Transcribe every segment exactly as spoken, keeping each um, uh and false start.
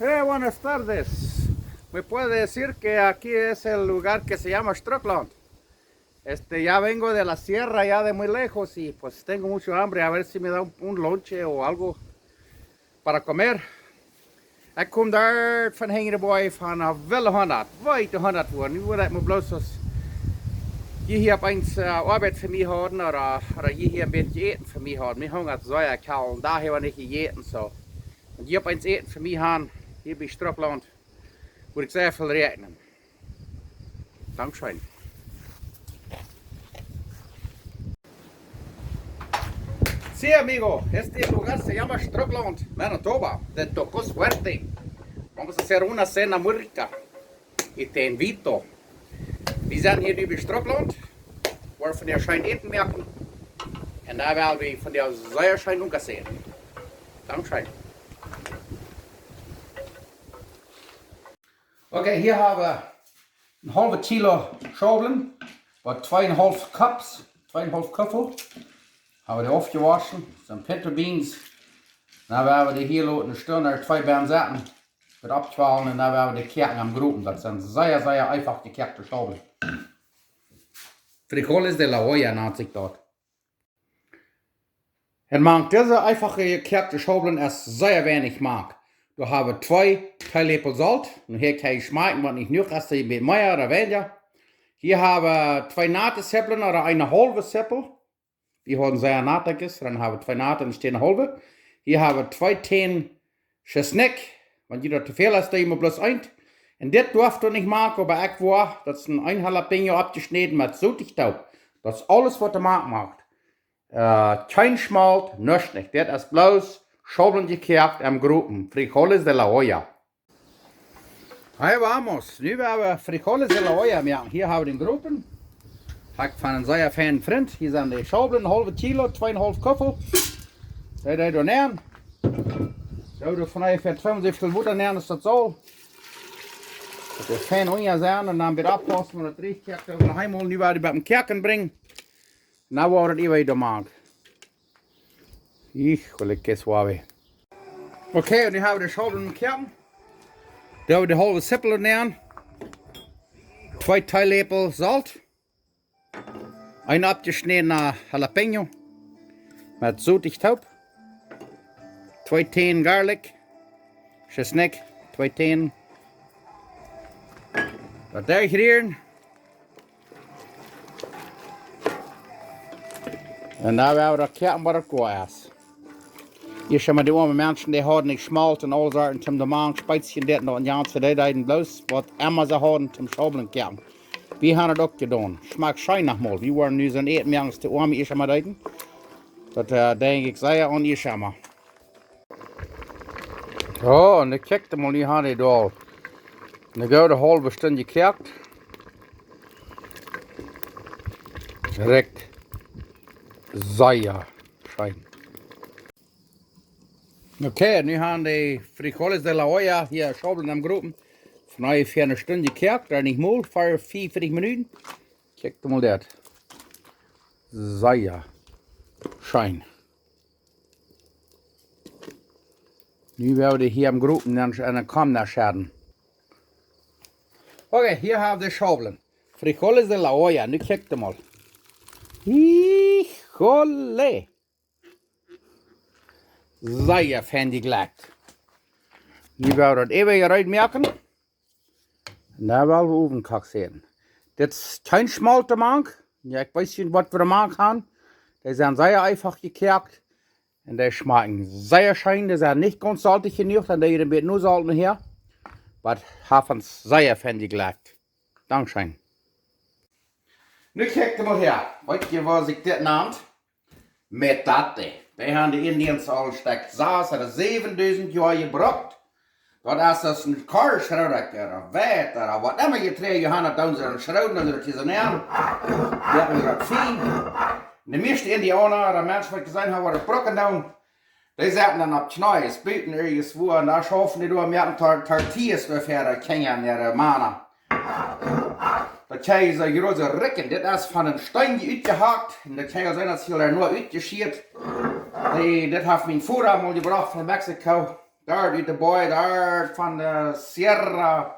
Eh, buenas tardes. Me puede decir que aquí es el lugar que se llama Strickland. Este, ya vengo de la sierra, ya de muy lejos, y pues tengo mucho hambre. A ver si me da un, un lonche o algo para comer. Ekj kom doa von Henry Boy von een wille hundat, weite hundat woaren. Nu woat ekj mau bloos aus jie hia opp eens, eh, Oabeit fa mie haben, ooda, ooda jie hia een bät Äten fa mie haben. Mie hungat sea, ekj hab een Dach hia nich jejäten, soo. Wan jie opp eens Äten fa mie haben, hia bie Strickland, woa ekj sea väl räakjnen. Dankscheen. Sí, amigo, este lugar se llama Strickland, Manitoba. Te tocó suerte. Vamos a hacer una cena muy rica. Y te invito. Wie sent hia nu bie Strickland. Woaren vondoag scheen Äten moaken. Un dan woa wie vondoag sea scheen Lunch äten. Dankscheen. Okay, hia hab wie een haulwet Kilo Schaublen, waut twee un haulf Cups, twee un haulf Kuffel. Hab wie dee aufjewoschen, sent pinto beans. Dan woa wie dee hia loten eene Stund ooda twee bie setten, daut oppkjwalen un dan woa wie dee koaken em Gropen. Daut sent sea, sea eefach jekoakte Schaublen. Frijoles de la olla nant sikj daut. Un mank dise eefache jekoakte Schaublen es sea weinich mank. Doa hab wie twee Teeläpel Solt. Nu hia kaun jie schmakjen, waut nich jenuach es, een bät mea ooda weinja. Hia hab wie twee nate Zippeln ooda eene haulwe Zippel. Wie haben sea nate, dan hab wie twee nate un eene haulwe. Hia hab wie twee Tänen Tschesnikj, wan jie daut too väl es, dan mau bloos eent. Un dit darf doa nich mank, oba ekj woa, daut es een, een jalapeño oppjeschnäden met Sot toop. Daut es aules, waut doa mank moakt. Eh, kjeen Schmolt, nuscht nich. Dit es bloos Schaublen jekoakt em Gropen. Frijoles de la olla. Ahí vamos. Nu woa wie Frijoles de la olla moaken. Hia hab wie dän Gropen. Hab ekj von een sea fienen Frint. Hia sent de Schaublen, een haulwet Kilo, twee un haulf Kuffel. Dee, dee doa nenn. Soo, doa von onjefäa twee un säwentich Wota nenn, es daut soo. Daut dee fien unja sent un dan wada oppwauschen, wan daut rajcht koakt, dan noch eemol nu wada bie dän Koaken brinjen. Nu woat et äwa de Mank. Híjole, qué suave. Okay, nu hab wie de Schaublen koaken. Doa hab wie de haulwe Zippel nenn. Twee Teeläpel Solt. Een oppjeschnädna jalapeño met Sot toop. Twee Tänen garlic. Tschesnikj, twee Tänen. Daut derchrieren. Un dan woa wie daut koaken, waut daut goot es. Hia sent mau dee oame Menschen, dee hauden nich Schmolt un aule Sorten, toom de Mank, Speezjes, dit un daut un jant, dee deeden bloos, waut emma see hauden, toom Schaublen koaken. Wie haben daut uk jedonen. Schmakjt scheen noch mol. Wie woaren nu soon Äten moaken aus de oame ieescht emol deeden. Daut, eh, denkj ekj sea aun ieescht emol. Oh, un ekj kjikj mol, nu hab ekj daut aul eene goode haulwe Stund jekoakt. Rikjt sea scheen. Okay, nu haben de Frijoles de la olla hia, Schaublen em Gropen, von onjefäa eene Stund jekoakt, dan nich mol, fa fiefunfenfzig Minuten. Kjikj mol daut. Sea scheen. Nu woa wie dee hia em Gropen aun, aun de Kamm nenn schedden. Okay, hia hab wie de Schaublen. Frijoles de la olla, nu kjikj mol. Híjole. Sea fien jekoakt. Nu woa wie daut äwa reed moaken. Un dan woa wie Owenkock setten. Dit es kjeen Schmolt doa mank. Jo, ekj weet nich, waut wie doa mank haben. Dee sent sea eefach jekoakt. Un dee schmakjen sea scheen. Dee sent nich gaunz soltich jenuach, dan dee een bät no Solt hia. Oba haben sea fien jekoakt. Dankscheen. Nu kjikj mol hia. Weet jie, waut sikj dit nant? Metate. Dee haben de Indians aul een Stekj sas ooda säwendusent Joa jebrukt. Daut es aus een Korschrooda ooda Weit ooda waut emma jie träajen haben, daut doonen see dan schroden, daut see daut hia soo nämen. Dee haben daut fien. De mieeschte Indiauna ooda Menschen, waut ekj jeseenen hab, waut daut brucken doonen, dee setten dan opp Kjnees, buten irjentwua, un dan schaufen dee doa, moaken Tor-, Tortillas doa fa äare Kjinja un äare Mana. Daut kjrieen see groot Rikjen. Dit es von een Steenje utjehakt. Un daut kjrieen see, daut es hia nu utjeschieet. Dee, dit haft mien Voda mol jebrocht von Mexiko. doa ut de Boy, doa von de Sierra.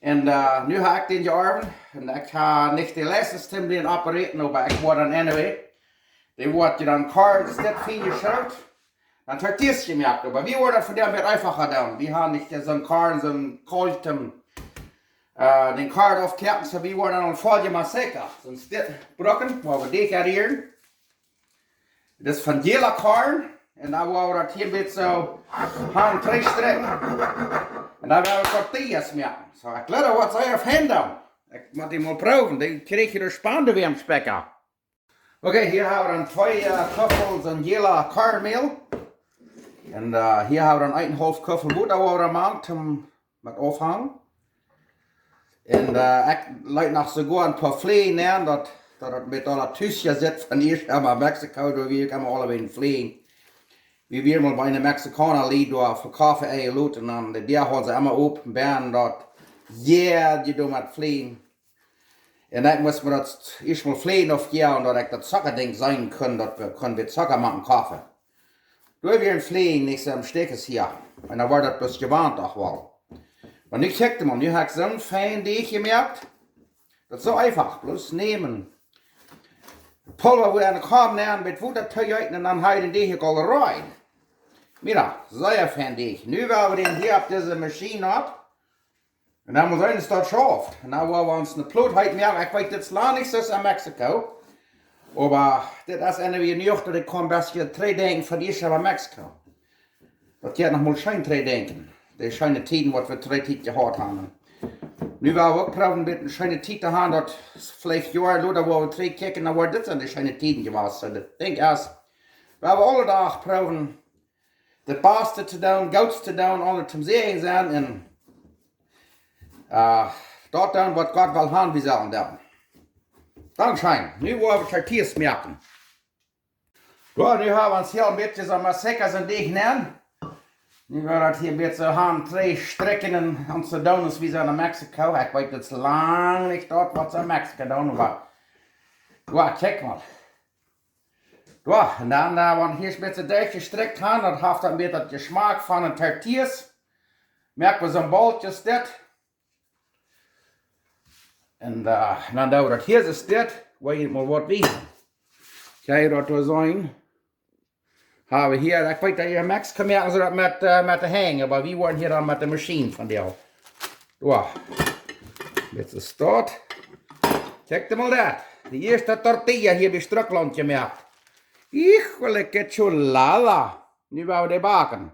Un nu hab ekj dän jeorwen. Un ekj hab nich de license toom dän operaten, oba ekj woa dan anyway. Dee woat je dan Korn, es dit fien jeschroot, dan tortillas jemoakt. Oba wie woaren daut vondoag met eenfacha doonen. Wie haben nich soon Korn, soon Koltem, dän Korn aufkoaken, soo wie woaren dan een Folje Maseca. Soon Stekj brucken, woa wie dee rieren. Daut es von jäla Korn. Un dan woa wie daut hia met soo han trigjstrecken. Un dan woa wie tortillas moaken. Soo, ekj jleew daut woat sea fein doonen. Ekj mott dee mol proowen. Dee kjrieech je de Spande wie am Spekja. Okay, hia hab wie dan twee Kuffel soon jäla Kornmäl. Un hia hab wie dan eenenhaulf Kuffel Wota, woa wie dan moaken, toom met aufhangen. Un ekj leet noch soogoa een poa Fleejen nenn, daut, daut daut met aula Tuscha sitt von ieescht emma Mexiko, doa wia ekj emma aula ween Fleejen. Wie wieren mol bie eene Mexikauna Lied doa fa Koffe enjelot un dan de Däa hauden see emma op un benen daut, jo, dee doa met Fleejen. Un ekj must mie daut ieescht mol Fleejen aufjoagen, daut ekj daut Zockadenkj seenen kunn, daut wie kunnen met Zocka moaken Koffe. Doa wia een Fleejen nich soo em Stekj aus hia. Un dan woat daut bloos jewant uk woll. Oba nu kjikjt mol, nu hab ekj soon fein Deajch jemoakt. Daut es soo eenfach, bloos nämen. Pulva, woo en de Kom nenn, met Wota toojeeten un dan hab je dän Deajch uk aul reed. Mira, sea fein Deajch. Nu woa wie dän hia opp dise Maschien opp. Un dan mott wie seenen, aus daut schauft. Un dan woa wie ons eene Plot heet moaken. Ekj weet, dit es lang nich soo aus en Mexiko. Oba dit es eenwäajen nu uk daut ekj kaun een bät trigjdenkjen von ieescht en Mexiko. Daut jeit noch mol scheen trigjdenkjen. De scheene Tieden, waut wie trigj Tiet jehaut haben. Nu woa wie uk proowen met eene scheene Tiet to haben, daut veleicht Joaren lota, woa wie trigjkjikjen, dan woat dit sent de scheene Tieden jewast. Soo, daut Dinkj es, wie woaren aule Doag proowen daut baste to doonen, goots to doonen, aundre toom Säajen sennen un daut doonen, waut Gott well haben, wie sellen doonen. Dankscheen. Nu woa wie tortillas moaken. Jo, nu hab wie ons hia een bät soo Maseca soon Deajch nenn. Nu woa wie daut hia een bät soo han trigjstrecken un ons soo doonen aus wie sent en Mexiko. Ekj weet, daut es lang nich daut, waut see en Mexiko doonen, oba jo, kjikj mol. Jo, un dan, wan wie hia een bät derchjestrekjt haben, daut haft dan wada daut Jeschmak von de tortillas. Moak wie soon Bolkje aus dit. Un dan doo wie daut hia soo aus dit, woo jie mol waut wiesen. Kjenn jie daut doa seenen? Hab wie hia, ekj weet, daut en Mexiko moaken see daut met, met de Henj, oba wie woaren hia dan met de Maschien vondoag. Jo, dit es daut. Kjikjt mol daut. De ieeschte tortilla hia bie Strucklaunt jemoakt. Híjole, qué chulada. Nu woa wie dee backen.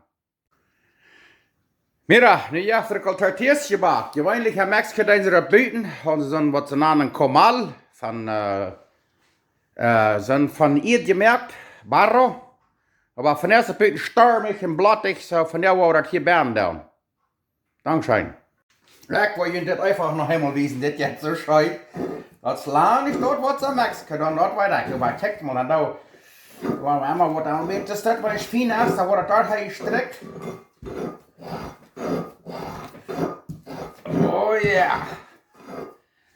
Mira, nu hab ekj aul tortillas jebackt. Jeweenlich en Mexiko doonen see daut buten, haben see soon, waut see nanen comal, von, soon von Ieed jemoakt, barro. Oba vondoag es et buten stormich un blottich, soo vondoag woa wie daut hia benen doonen. Dankscheen. Ekj well junt dit eenfach noch eemol wiesen, dit jeit soo scheen. Daut es lang nich daut, waut see en Mexiko doonen, daut weet ekj. Oba kjikjt mol, dan doo wie emma waut aun, weet jie, daut waut fien es, dan woat daut doa hia jestrekjt. Oh jo.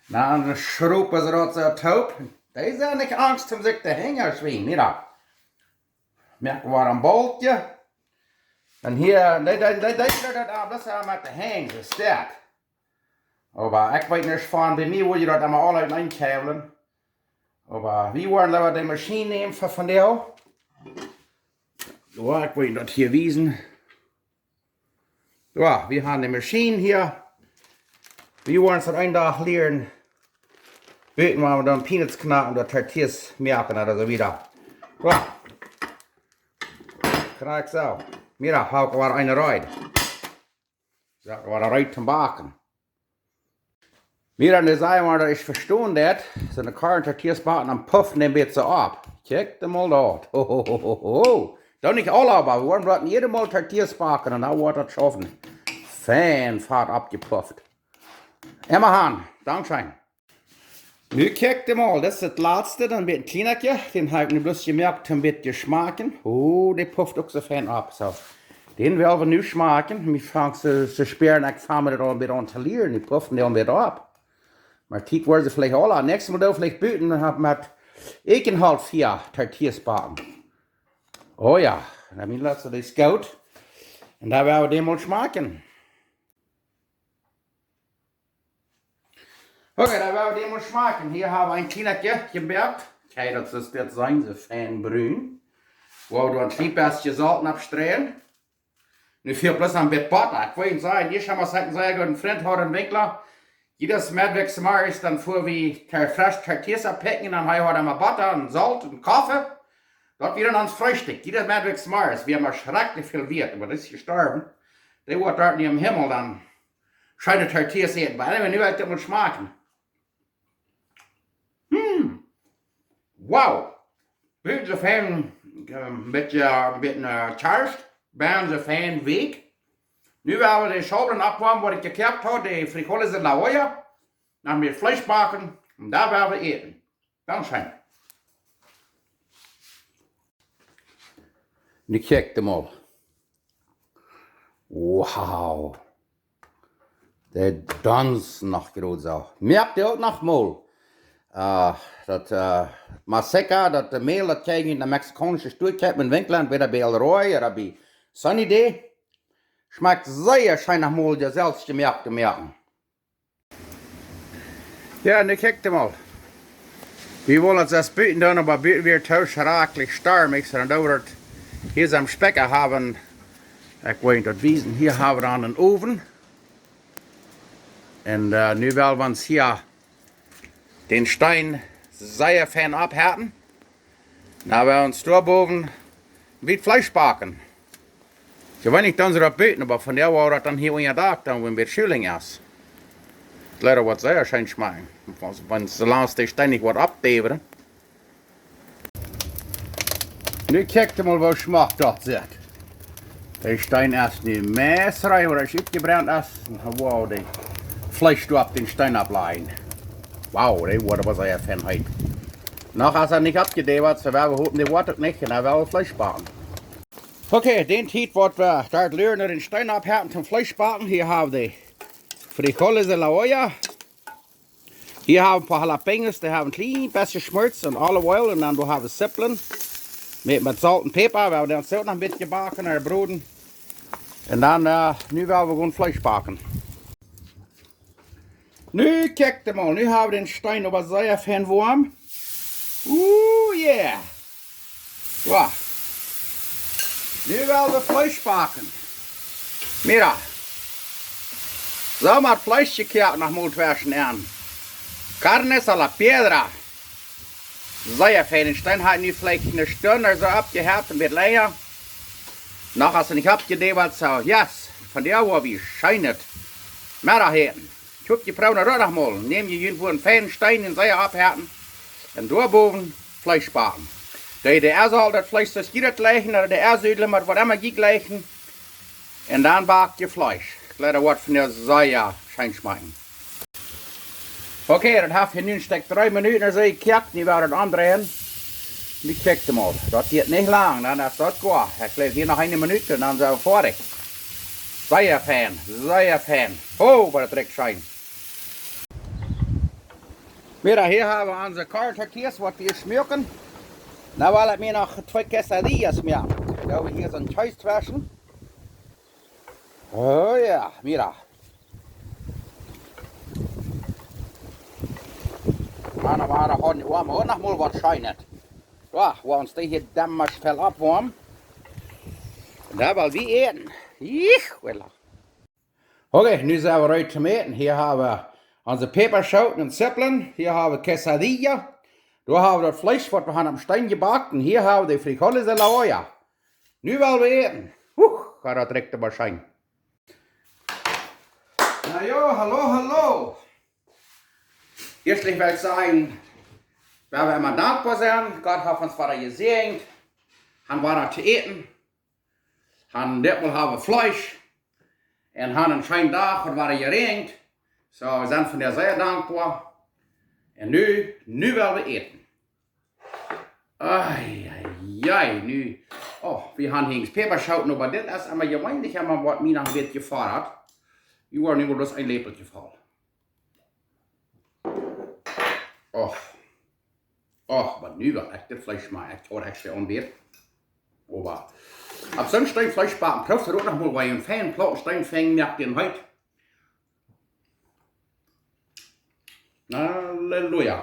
Dan schrupen see daut soo toop. Dee sent nich angst, om sikj de Henj schwieen, nä. Moak wie een Bolkje. Un hia, dee, dee, dee, dee, dee, dee, daut es met de Henj, soo aus daut. Oba ekj weet nich von, bie mie woat je daut emma aul utenaunda kjäwlen. Oba wie woaren leewa de Maschien nämen fa vondoag. Jo, ekj well daut hia wiesen. Jo, wie haben de Maschien hia. Wie woaren ons daut een Dach lieren. Weet wie, wan wie dan Peanuts knacken, daut tortillas moaken ooda soo wieda. Jo. Krakjt soo. Mira, hab ekj wada eene reed. Soo, wada reed toom backen. Mira, nu saj wie, daut ekj vestonen daut, soone Korn-Tortillas backen, dan pufft dee een bät opp. Kjikjt mol daut. Ho, ho, ho, ho, ho. Daut nich aula, oba wie woaren daut jiedet Mol Tortillas backen un dan woat daut schaufen. Fein fat oppjepufft. Emma han, dankscheen. Nu kjikjt mol, daut es daut latste, dan een bät kjlienakje. Dän hab ekj nu bloos jemoakt, een bät schmakjen. Oh, dee pufft uk soo fein opp, soo. Dän well wie nu schmakjen. Mie fangt soo, soo späaren, ekj fang mie daut aul een bät aun to lieren. Dee pufft dee aul een bät opp. Oba Tiet woaren see veleicht aula. Näakjstet Mol doo veleicht buten un hab met, ekj een haulf Joa Tortillas backen. Oh jo, dan mien latste, dee es goot. Un dan woa wie dän mol schmakjen. Okay, dan woa wie dän mol schmakjen. Hia hab wie een kjlienet Jäftje jebackt. Okay, daut es dit, sent see fein brun. Woa wie doa een kjlien bät Solt oppstreien. Nu fält bloos een bät Botta. Ekj well junt sajen, ekj hab mol sea gooden Frint, Harald Winkler. Jieda Meddach zemorjes dan fua wie Tor-, fresch Tortillas oppikjen, dan hee haud emma Botta un Solt un Koffe. Daut wia dan ons Freestikj. Jieda Meddach zemorjes, wia emma schrakjlich väl wieet, oba dee es jestorwen. Dee woat doa en dän Himmel dan scheene Tortillas äten. Oba anyway, nu well ekj daut mol schmakjen. Hm. Wow. Buten soo fein, äh, een bät, äh, een bät, äh, Kjarsch. Bennen soo fein weekj. Nu woa wie de Schaublen oppwoamen, waut ekj jekoakt haud, de frijoles en la olla. Dan woa wie Fleesch backen un dan woa wie äten. Dankscheen. Nu kjikj mol. Wow. Dee danzen noch groot soo. Moakt dee uk noch mol. Äh, daut, äh, Maseca, daut, äh, Mäl, daut kjrie jie en de mexikaunsche Stua, kjeept en Winkler, entwäda bie El Roy ooda bie Sunny Day. Schmakjt sea scheen, noch mol dee selfst jemoakte moaken. Jo, nu kjikj mol. Wie wullen daut buten doonen, oba buten wia daut too schrakjlich stormich, soo dan doo wie daut hia soo aum Spieekja haben. Ekj well junt daut wiesen. Hia hab wie dan eenen Owen. Un, äh, nu well wie ons hia dän Steen sea fein oppheeten. Nu woa wie ons doa bowen een bät Fleesch backen. Ekj weet nich, dan see daut buten, oba vondoag woa wie daut dan hia unja Dak doonen, wua een bät Schuling es. Daut woat sea scheen schmakjen. Wan, wan soo lang aus de Steen nich woat oppdäwren. Nu kjikj mol, woo schmock daut sitt. De Steen es nu meist rein, ooda es utjebrent es. Wow, de Fleesch doa opp dän Steen oppläajen. Wow, dee woat oba sea fein heet. Noch es hee nich oppjedäwat, soo woa wie hopen, dee woat uk nich, un dan woa wie Fleesch backen. Okay, dee Tiet woat wie doa luren, no dän Steen oppheeten toom Fleesch backen. Hia hab wie de frijoles en la olla. Hia hab wie een poa jalapeños, dee hab wie een kjlien bät jeschmort un olive oil un dan doa hab wie Zippeln. Met, met Solt un Päpa, wie haben dee ons uk noch een bät jebacken un jebroden. Un dan, äh, nu woa wie gewoon Fleesch backen. Nu kjikj mol, nu hab wie dän Steen oba sea fein woam. Ooh yeah. Wow. Nu woa wie Fleesch backen. Mira. Soo, mau Fleesch jekoakt noch mol tweschen aun. Carnes a la piedra. Sea fein. Dän Steen haft nu veleicht eene Stund ooda soo oppjeheet, een bät lenja. Noch es hee nich oppjedäwat, soo, yes. Vondoag woa wie scheenet Meddachäten. Ekj hop, jie proowen daut uk noch mol. Nämt jie irjentwua een feinen Steen un sea oppheeten. Un doa bowen Fleesch backen. De, de es aul daut Fleesch, daut jie daut jlikjen, ooda de es utlem, waut emma jie jlikjen. Un dan backt jie Fleesch. Ekj jleew, daut woat vondoag sea scheen schmakjen. Okay, daut haft hia nu een Stekj dree Minuten ooda soo jekoakt. Nu woa wie daut omdreien. Nu kjikj mol. Daut diat nich lang, dan es daut goa. Ekj jleew hia noch eene Minut un dan sent wie foadich. Sea fein, sea fein. Oh, waut daut rikjt scheen. Mira, hia hab wie onse Corn Tortillas, waut wie schmoaken. Nu well ekj mie noch twee Quesadillas moaken. Doo wie hia soon Kjees tweschen. Oh jo, mira. Mana, mana, hon, woa wie uk noch mol waut scheenet. Jo, woa wie ons dee hia dan mau schwind oppwoamen. Dan woa wie äten. Hiekwilla. Okay, nu sent wie reed toom äten. Hia hab wie onse Päpaschooten un Zippeln. Hia hab wie Quesadilla. Doa hab wie daut Fleesch, waut wie haben aum Steen jebackt. Un hia hab wie de frijoles en la olla. Nu woa wie äten. Huch, woat daut rikjt oba scheen. Na jo, hallo, hallo. Ieeschtlich well ekj sajen, wie woaren emma dankboa sennen. Gott haft ons wada jesäajent. Han wada to äten. Han, ditmol haben wie Fleesch. Un han eenen scheenen Dach, haft wada jeräajent. Soo, wie sent vondoag sea dankboa. Un nu, nu woa wie äten. Ai, ai, ai, nu. Oh, wie han hia Päpaschooten, oba dit es emma jeweenlich emma, waut mie noch een bät jefodat. Wie woaren nu mol bloos een Läpeltje voll. Och. Och, oba nu woat ekj dit Fleesch mau, ekj haud ekj aunbiet. Oba opp soon Steenfleeschbacken, prooft daut uk noch mol, woo een fein plauten Steenfleesch moakt, dän heet. Halleluja.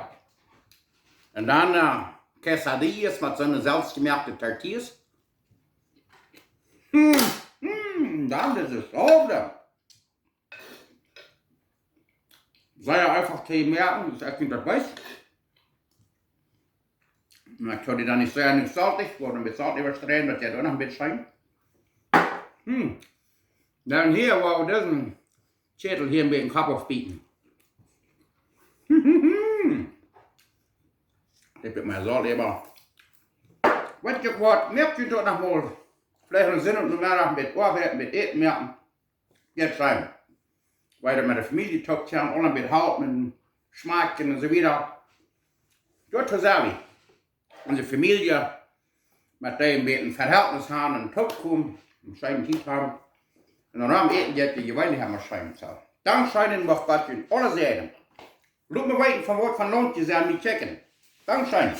Un dan äh, quesadillas met soone selfstjemoakte tortillas. Hm, hm, dan dit es Salat. Sea eefach to moaken, daut es ieescht nich daut Beest. Oba ekj haud dee dan nich sea nich soltich, woo een bät Solt äwastreien, daut jeit uk noch een bät scheen. Hm. Dan hia, woo wie disen Kjätel hia een bät Kopp aufbieten. Dit es mien Solt äwa. Weet jie waut, moakt junt daut noch mol. Veleicht een Sinn om Nomeddach een bät Oabeit, een bät Äten moaken. Jeit scheen. Wieda met de Famielje toop kjennen, aula een bät halpen, schmakjen un soo wieda. Daut toop sent wie. Onse Famielje, met dee een bät een Verhältnis haben un toopkomen, eene scheene Tiet haben. Un dan aum Äten jeit jie jeweenlich emma scheen. Soo. Dankscheen un mucht Gott junt aula säajnen. Lot mie weeten, von waut fa Launt jie sent, mie checken. Dankscheen.